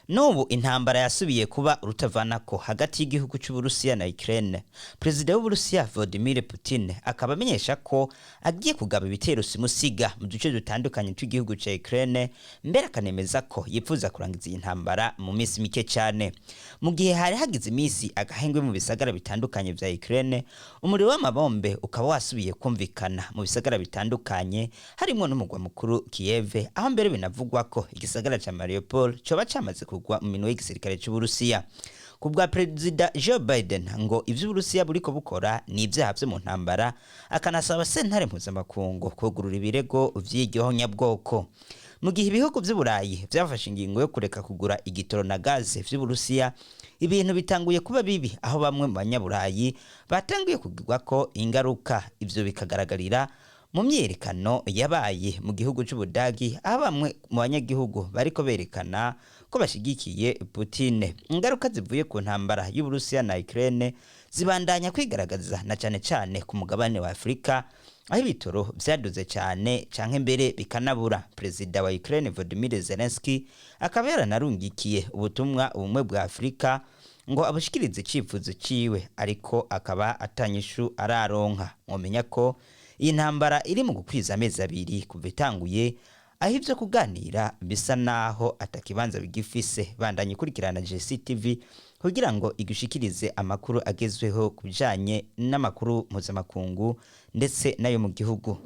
N'ubu intambara yasubiye kuba urutavanako hagati y'igihugu cy'Uburusiya na Ukraine. Perezida w'Uburusiya Vladimir Putin akaba amenyesha ko agiye kugaba ibitero simusiga mu duce dutandukanye tw'igihugu cya Ukraine, mbere akanemeza ko yifuza kurangiza iyi ntambara mu minsi mike cyane. Mu gihe hari hagize iminsi agahengwe mu bisagara bitandukanye vya Ukraine, umuriro w'amabombe ukaba wasubiye kumvikana mu bisagara bitandukanye, harimo n'umugwa mukuru Kiev, aho mbere binavugwa ko igisagara ca Mariupol coba camaze kugwa mu minwe y'igisirikare c'Uburusiya. Ku bwa Perezida Joe Biden, ngo ivyo Uburusiya buriko bukora ni ivyaha vyo mu ntambara, akanasaba sentare mpuzamakungu kugurura ibirego vy'iryo nyabwoko. Mu gihe ibihugu vy'Uburayi vyafashe ingingo yo kureka kugura igitoro na gaze vy'Uburusiya, ibintu bitanguye kuba bibi, aho bamwe mu banyaburayi batanguye kugirwako ingaruka. Ivyo bikagaragarira mu myiyerekano yabaye mu gihugu c'Ubudagi, aho bamwe mu banyagihugu bariko berekana ko bashigikiye Putin. Ingaruka zivuye ku ntambara y'Uburusiya na Ukraine zibandanya kwigaragaza na cane cane ku mugabane wa Afurika, aho ibitoro vyaduze cane canke mbere bikanabura. Perezida wa Ukraine Volodymyr Zelensky akaba yaranarungikiye ubutumwa Ubumwe bwa Afurika ngo abushikirize icifuzo ciwe, ariko akaba atanyishu araronka. Mwomenya ko iyi ntambara iri mu gukwiza amezi 2 kuva itanguye, aho ivyo kuganira bisa naho atakibanza bigifise. Bandanye ikurikirana GCTV kugira ngo igushikirize amakuru agezweho ku bijanye n'amakuru mpuzamakungu ndetse n'ayo mu gihugu.